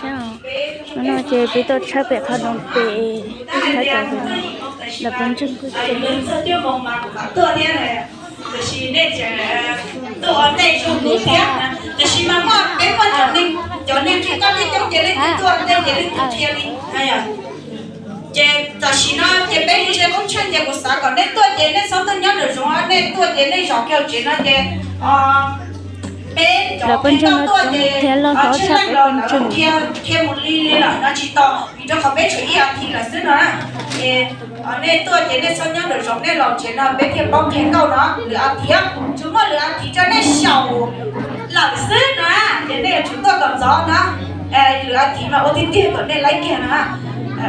Hnub no ces peb tuaj tshawb pem qhov rooj pem, tshawb rau pem no, lawv peb ntseeg kuj tsev. Tiam sis mas muaj peb muaj cov neeg, cov neeg tsis tau coob ces leej twg tuaj ntej ces leej twg qhia li. Ces tam sim no ces peb ntsia koob tsheej ces kuv xav kom nej tuaj ces nej txhob tuaj nyob nraum zoov, nej tuaj ces nej zom kiag tsev no ces peb cov peb tuaj ces tsheej leej los lawv qhia mus li li lawm no tsis tau, vim rau qhov peb tshuav ib as thiv lawm xwb no. Ces nej tuaj ces nej txhob nyob nraum zoov, nej los tsev no peb thiaj paub qhia nkauj no. Lwm as thiv, tsuas muaj lwm as thiv rau nej xyaum lawm xwb no, ces nej yuav tsum tuaj kom ntxov no. Lwm as thiv mas ua tiag tiag kom nej laib kiag no.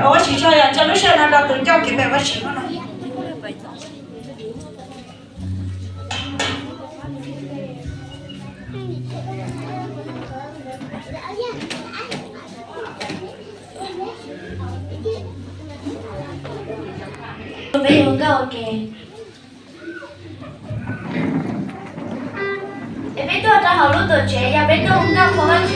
Ua tsis tso yog tso lub sij hawm no rau tus ncauj kev pem ua tsis no. Peb hu nkauj ua ke. Es peb tuaj rau hauv lub tuam tsev, yog peb tuaj hu nkauj qhuas Vajtswv.